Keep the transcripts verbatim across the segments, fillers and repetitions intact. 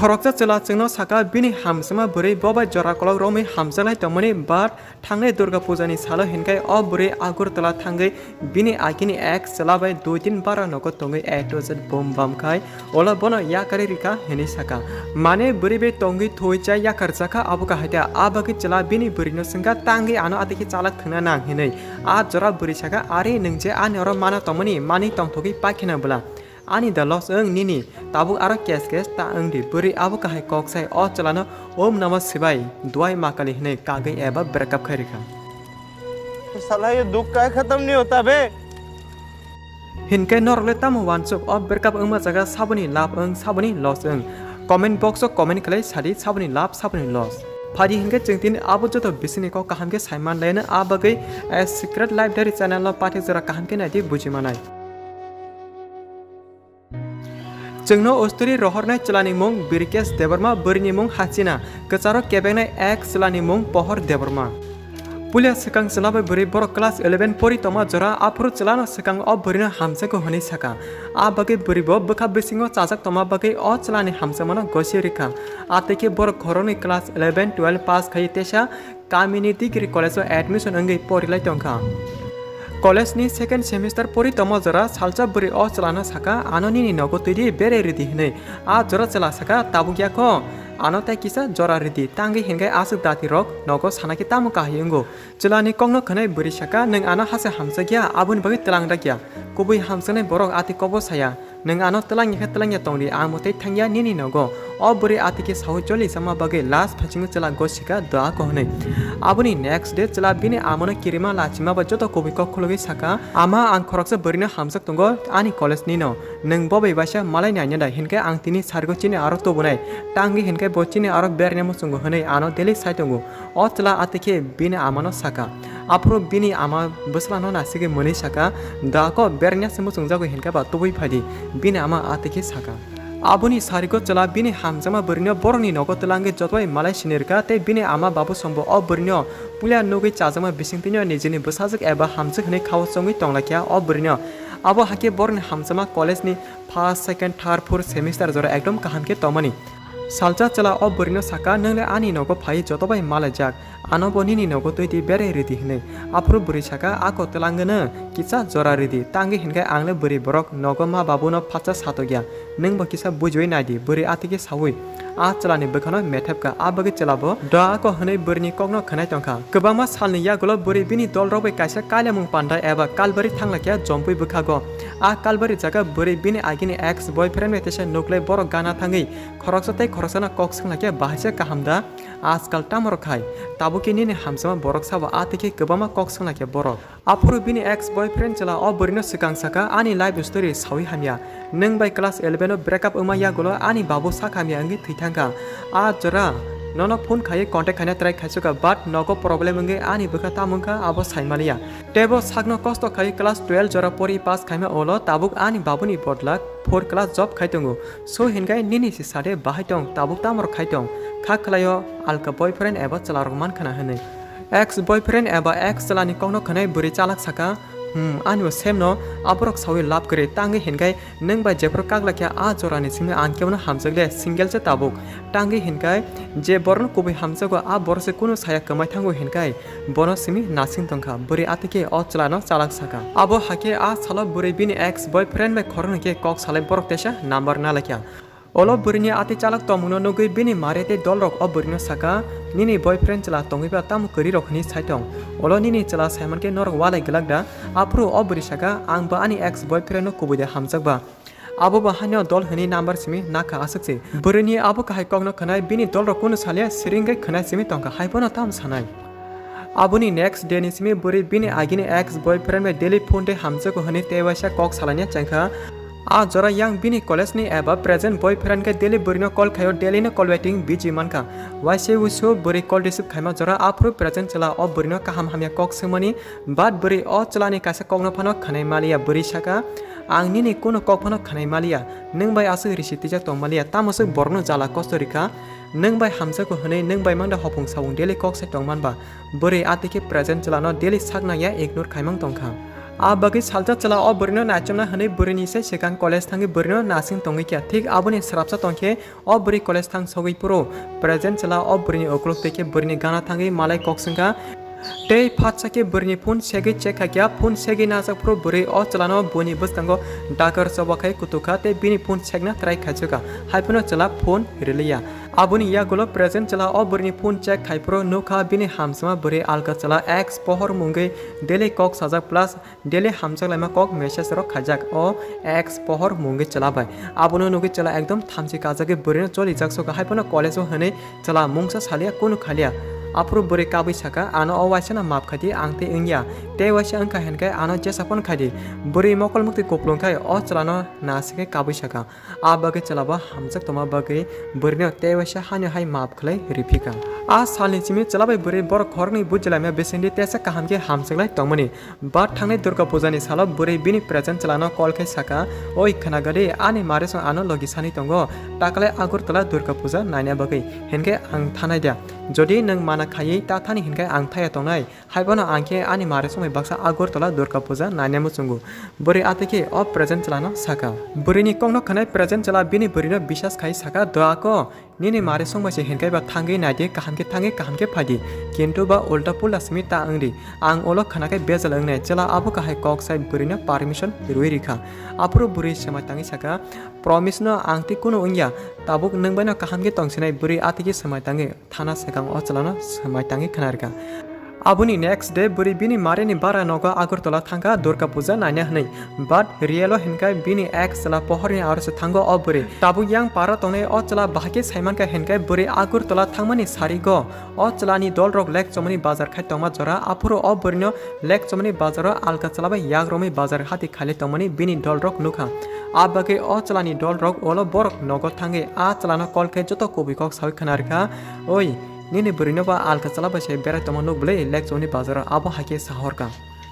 Khoroksa chwla chwngno saka bini hamjakma bwrwi bo bai jora kolok romwi hamjaknai tongmani, but thangnai Durga Puja ni salo hinkhai o bwrwi Agartala thangwi bini agini ex chwla bai dui din bara nogo tongwi A to Z bom bam khai, ulo bono yakarwi rikha hinwi saka. Mane bwrwi bai tongwi thwi chai yakar jakha, abo kahai da. A bagwi chwla bini bwrwino swngkha, "Tangwi ano atiki chalak thwngna nang?" hinwi. A jora bwrwi saka, "Ari nwng je ani oro mana tongmani, manwi tongthogwi pakhina bwla." Ani da loss wng nini, tabuk aro kes kes ta wng di. Bwrwi abo kahai kok sai o chwlano Om Namah Shivaya, Duai Ma Kali hinwi kagwi eba breakup khai rikha. साला ये दुख का खत्म नहीं होता बे। Hinke norok le tamo wansuk, o breakup wngma jaga saboni love wng, saboni loss wng? Comment box o comment khlai sadi saboni love, saboni loss. Phadi hinke chwng tini abo joto bisingni kok kaham khe saiman laino, a bagwi, eh, Secret Life Diary channel no pathik jora kaham khe naidi buji manai. Chwngno usturi rohornai chwlani mung Birikesh Debbarma, bwrwini mung Hasina, kwcharo kebengnai ex chwlani mung Pohor Debbarma. Puila swkang chwla bai bwrwi borok class eleven pori tongma jora, aphuru chwlano swkang o bwrwino hamjakgo hwnwi saka. A bagwi bwrwibo bwkha bisingo chajak tongma bagwi o chwlani hamjakmano gosi rikha. Atwikhe borok khoroknwi class eleven, twelve pass khai teisa kamini degree college o admission wngwi porilai tongkha. College ni second semester pori tongma jora salsa bwrwi o chwlano saka, "Ano nini nogo twi di, bere ridi," hwnwi. A jora chwla saka, "Tabuk ya kho, ano tai kisa jora ridi, tangwi hinkhai aswk dati rok nogo sana khe tamo kahai wngo?" Chwlani kokno khwnai bwrwi saka, "Nwng ano hase hamjakya, aboni bagwi twlang dakya. Kubui hamjaknai borok ati kobo saya. Nwng ano twlangya khe twlangya tongdi, ang bo tei thangya nini nogo." O bwrwi ati khe saui joli sama bagwi last phasingo chwla gosika doa ko hwnwi. Aboni next day chwla bini amano kirima lachima bai joto kubui kok khulugwi saka, "Ama, ang khoroksa bwrwino hamjak tongo ani college nino. Nwng bo bai baisa malai nainai da, hinkhe ang tini sarigo chini aro tubunai. Tangwi hinkhe bo chini aro beraina muchungo," hwnwi ano daily sai tongo. O chwla atwikhe bini amano saka. Aphuru bini ama bwslano nasigwi mwnwi saka, "Da ko berengya se muchungjago hinkhe ba tubui phaidi," bini ama atwikhe saka. Aboni sarigo chwla bini hamjakma bwrwino borokni nogo twlangwi jotobai malai sinirwkha tei bini ama babu songbo o bwrwino puila nugwi chajakma bisingtwino nijini bwsajwk eba hamjwk hwnwi khao chongwi tonglaikha o bwrwino. Abo hakhe borokni hamjakma college ni first, second, third, fourth semester jora ekdom kaham khe tongmani. Salsa chwla o bwrwino saka, "Nwng le ani nogo phai jotobai malaijak, ano bo nini nogo twi di, bere ridi," hwnwi. Aphuru bwrwi saka, "Ako twlangwno kisa jora ridi, tangwi hinkhe ang le bwrwi borok, nogo ma babuno phatsa satokya, nwng bo kisa bujiwi naidi," bwrwi atwikhe saui a chwlani bwkhano methepkha. A bagwi chwla bo da ako hwnwi bwrwini kokno khwnai tongkha. Kwbangma salni yagulo bwrwi bini dolrok bai kaisa kailamung panda eba kalbari thanglaikha Jompui bwkhago. A kalbari jaga bwrwi bini agini ex boyfriend bai teisa nuklai borok gana thangwi khoroksa tei khoroksano kok swnglaikhe, "Bahaisa kaham da? Ajkal tamo rok khai? Tabukhe nini hamjakma borok sabo?" Atwikhe kwbangma kok swnglaikhe borok. Aphuru bini ex boyfriend chwla o bwrwino swkang saka, "Ani life story saui hamya. Nwng bai class eleven o breakup wngma yagulo ani babu sak hamya wngwi thwi thangkha. A jora nono phone khaiwi contact khaina try khaisukha, but nogo problem wngwi ani bwkha tamo wngkha abo saimaliya. Teibo sakno kosto khaiwi class twelve jora pori pass khaima ulo tabuk ani babuni bodla four class job khai tongo. So hinkhai nini se sade bahai tong, tabuk tamo rok khai tong? Kha khwlaio alka boyfriend eba chwlarok mankhana," hwnwi. Ex boyfriend eba ex chwlani kokno khwnai bwrwi chalak saka, "Hmm, ani bo same no, aborok saui love kwrwi, tangwi hinkhai nwng bai jephuru kaklaikha a jorani simi ang kebono hamjakle, single se tabuk. Tangwi hinkhai je borokno kubui hamjago a borok se kunu saya kwmai thango hinkhai bono simi nasing tongkha." Bwrwi atwikhe o chwlano chalak saka. Abo hakhe a salo bwrwi bini ex boyfriend bai khoroknwi khe kok salai borok teisa number nalaikha. Olo bwrwini atwi chalak tongmungno nugwi bini mare tei dolrok o bwrwino saka, "Nini boyfriend chwla tongwiba tamo kwrwirok hwnwi sai tong? Olo nini chwla saimankhe norok walai glak da?" Aphuru o bwrwi saka, "Ang bo ani ex boyfriend no kubui de hamjakba? Abo bo haino dol hwnwi number simi nakha aswk se." Bwrwini abo kahai kokno khwnai bini dolrok kunu salia, siring wngwi khwnai simi tongkha, hai bono tamo sanai? Aboni next day ni simi bwrwi bini agini ex boyfriend bai daily phone tei hamjago hwnwi tei waisa kok salaina chengkha. A jora yang bini college ni eba present boyfriend khe daily bwrwino call khaio, daily no call waiting busy mankha. Waisa uisu bwrwi call receive khaima jora aphuru present chwla o bwrwino kaham hamya kok swngmani, but bwrwi o chwlani kaisa kokno phano khwnai maliya. Bwrwi saka, "Ang nini kunu kok phano khwnai maliya, nwng bai aswk risi twijak tong maliya, tamo swk borokno jala kosto rikha? Nwng bai hamjago hwnwi nwng bai mangda hopung sabung daily kok sai tong manba?" Bwrwi atwikhe present chwlano daily sak nangya ignore khaimang tongkha. A bagwi salsa chwla o bwrwino naichomna hwnwi bwrwini se swkang college thangwi bwrwino nasing tongwi kha. Thik aboni swrapsa tongkhe o bwrwi college thang sogwi phuru present chwla o bwrwini uklok twi khe bwrwini gana thangwi malai kok swngkha. Tei phatsa khe bwrwini phone segwi check khaikha. Phone segwi najak phuru bwrwi o chwlano buini bwskango dakar choba khai kutukha tei bini phone segna try khaichukha, haiphano chwla phone riliya. Aboni yagulo present chwla o bwrwini phone check khai phuru nukha bini hamsama bwrwi alka chwla ex pohor mungwi daily kok sajak plus daily hamjak laima kok message rok khaijak o ex pohor mungwi chwla bai. Abono nugwi chwla ekdom thamchi kajagwi bwrwino cholijak sokha, haiphano college o hwnwi chwla mungsa salia kunu khalia. Aphuru bwrwi kabwi saka, "Ano o waisano maap khaidi, ang tei wngya. Tei waisa wngkha hinkhe ano jesa phone khaidi." Bwrwi mokol muktwi kuplung khai o chwlano nasikhe kabwi saka. A bagwi chwla bo hamjak tongma bagwi bwrwino tei waisa haino hai maap khlai riphi kha. A salni simi chwla bai bwrwi borok khoroknwi bujilaima bisingdi tesa kaham khe hamjaklai tongmani. But thangnai Durga Puja ni salo bwrwi bini present chwlano call khai saka, "Oi khwnagadi, ani marisong ano logi sani tongo, takalai Agartala Durga Puja naina bagwi, hinkhe ang thanai da. Jodi nwng mana khaiwi ta thani hinkhe ang thaya tongnai, haiphano ang khe ani marisong bai baksa Agartala Durga Puja naina muchungo." Bwrwi atwi khe o present chwlano saka. Bwrwini kokno khwnai present chwla bini bwrwino bisas khai saka, "Doa ko, nini mari songbai se hinkhe ba thangwi naidi, kaham khe thangwi kaham khe phaidi, kintu ba ulta pulta simi ta wngdi, ang ulo khwnakhai bejal wngnai." Chwla abo kahai kok sai bwrwino permission rwi rikha. Aphuru bwrwi swmai tangwi saka, "Promise no ang tei kunu wngya, tabuk nwng baino kaham khe tongsinai." Bwrwi atwi khe swmai tangwi thana swkang o chwlano swmai tangwi khwna rikha. Aboni next day bwrwi bini marini bara nogo Agartala thangkha Durga Puja naina hwnwi. But real o hinkhe bini ex chwla pohorni aro se thango o bwrwi. Tabuk yang para tongnai o chwla bahai khe saimankha hinkhe bwrwi Agartala thangmani sarigo o chwlani dolrok lek chomani bazar khai tongma jora, aphuru o bwrwino lek chomani bazaro alka chwla bai yak romwi bazar hati khailai tongmani bini dolrok nukha. A bagwi o chwlani dolrok ulo borok nogo thangwi a chwlano call khai joto kubui kok saui khwna rikha, "Oi, nini bwrwino ba alka chwla bai se berai tongma nuk bwlwi lek chomani bazaro?" Abo hai khe sahorkha.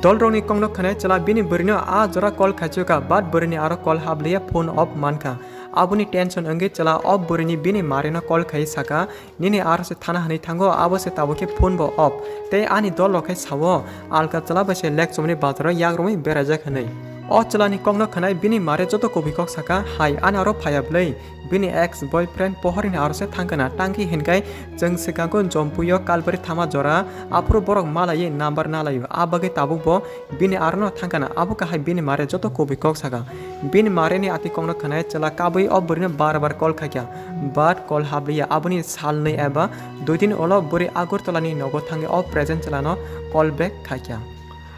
Dolrokni kokno khwnai chwla bini bwrwino a jora call khaichukha, but bwrwini aro call habliya, phone off mankha. Aboni tension wngwi chwla o bwrwini bini marino call khai saka, "Nini aro se thana hwnwi thango, abo se tabuk khe phone bo off. Tei ani dol rok khai sao, alka chwla bai se lek chomni bazaro yak romwi beraijak," hwnwi. O chwlani kokno khwnai bini mare joto kubui kok saka, "Hai, ani aro phaiya bwlwi? Bini ex boyfriend pohorini aro se thangkha na, tangkhe hinkai chwng swkangkhe Jompuio Kalbari thama jora, aphuru borok malaiwi number nalaio, a bagwi tabuk bo bini arono thangkha na." Abo kahai bini mare joto kubui kok saka. Bini mareni ati kokno khwnai chwla kabui o bwrwino bar bar call khaikha, but call habliya. Aboni salnwi eba dui din ulo bwrwi Agartalani nogo thangwi o present chwlano call back khaikha.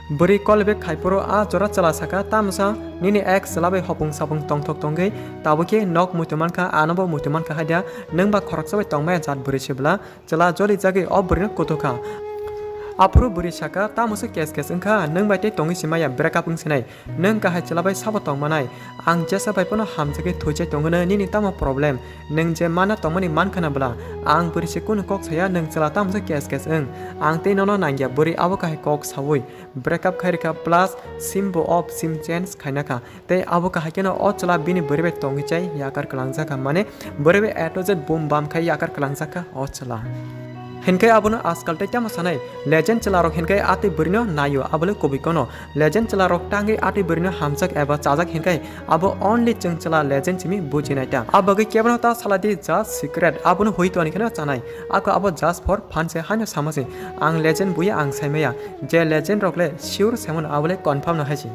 Bwrwi call back khaiphuru a jora chwla saka, "Tamsa nini ex chwla bai hopung sapung tongthok tongwi tabukhe nok muitu mankha, anobo muitu mankha haida, nwngba khoroksa bai tongmaya jat bwrwi se bwla?" Chwla jolijagwi o bwrwino kutukha. Aphuru bwrwi saka, "Tamo se kes kes wngkha, nwng bai tei tongwi se maya, break up wngsinai. Nwng kahai chwla bai sabo tongmanai? Ang jesa bai phano hamjagwi thwichai tongo no, nini tamo problem? Nwng je mana tongmani mankha na bwla? Ang bwrwi se kunu kok saya, nwng chwla tamo se kes kes wng. Ang tei nono nangya." Bwrwi abo kahai kok saui break up khai rikha, plus sim bo off, sim change khaina kha. Tei abo kahai kheno o chwla bini bwrwi bai tongwi chai yakar kwlangjak kha, mane bwrwi bai A to Z bum bam khai yakar kwlangjak kha o chwla. Hinkai abono ajkal tei tamo sanai, legend chwla rok hinkai atwi bwrwino naio, abole kubui kono. Legend chwla rok tangwi atwi bwrwino hamjak eba chajak hinkai abo only chwng chwla legend simi bujinai ta. Abagwi kebono ta saladi just secret, abono hui toni kheno chanai. Ako abo just for fun se haino samasi. Ang legend buya ang saimaya. Je legend rok le sure saimano abole confirm no haisi.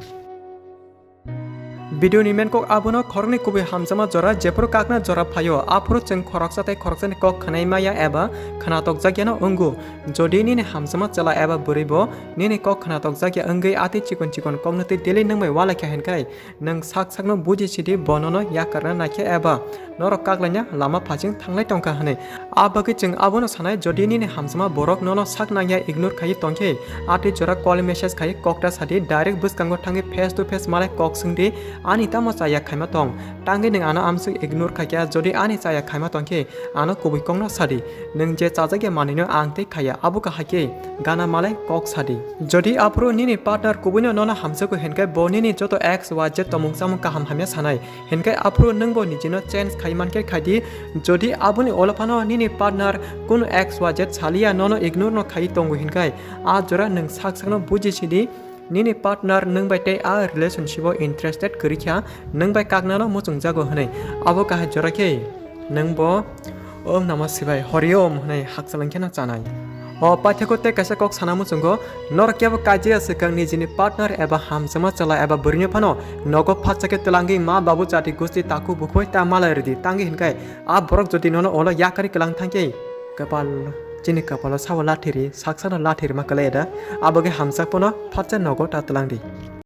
Video ni main kok abono khoroknwi kubui hamjakma jora, jephuru kakna jora phaio, aphuru chwng khoroksa tei khoroksani kok khwnai maya eba khwnatok jakyano wngo. Jodi nini hamjakma chwla eba bwrwi bo nini kok khwnatok jakya wngwi atwi chikon chikon kokno tei daily nwng bai ualaikha hinkai, nwng sak sakno buji sidi bo nono yakarna naikhe eba norok kaklaina lama phasing thanglai tongkha hwnwi. A bagwi chwng abono sanai, jodi nini hamjakma borok nono sak nangya ignore khaiwi tongkhe, atwi jora call message khaiwi kokta sadi, direct bwskango thangwi face to face malai kok swngdi, "Ani tamo chaya khaima tong? Tangwi nwng ano amswk ignore khaikha, jodi ani chaya khaima tongkhe ano kubui kokno sadi, nwng je chajakya manwino ang tei khaiya, abo kahai khe gana malai kok sadi." Jodi aphuru nini partner kubuino nono hamjakgo hinkhe bo nini joto X Y Z tongmung chamung kaham hamya sanai. Hinkhe aphuru nwngbo nijino change khai mankhe khaidi. Jodi aboni ulo phano nini partner kunu X Y Z saliya nono ignore no khai tongo hinkhe, a jora nwng sak sakno buji sidi, nini partner nwng bai tei a relationship o interested kwrwi kha, nwng bai kaknano muchungjago hwnwi. Abo kahai jora khe nwng bo Om Namah Shivaya, Hari Om hwnwi hakchalwng kheno chanai. O paithakgo tei kaisa kok sana muchungo, norok kebo kaijakya swkang nijini partner eba hamjakma chwla eba bwrwino phano nogo phatsa khe twlangwi ma babu chati gusti takhuk bukhuk ta malai rwdi, tangwi hwnkhai a borok jodi nono ulo yakarwi kwlang thangkhe kwpal, chini kwpalo sao lathiri, saksano lathiri ma kwlai da, abo khe hamjak phano phatsa nogo ta twlangdi.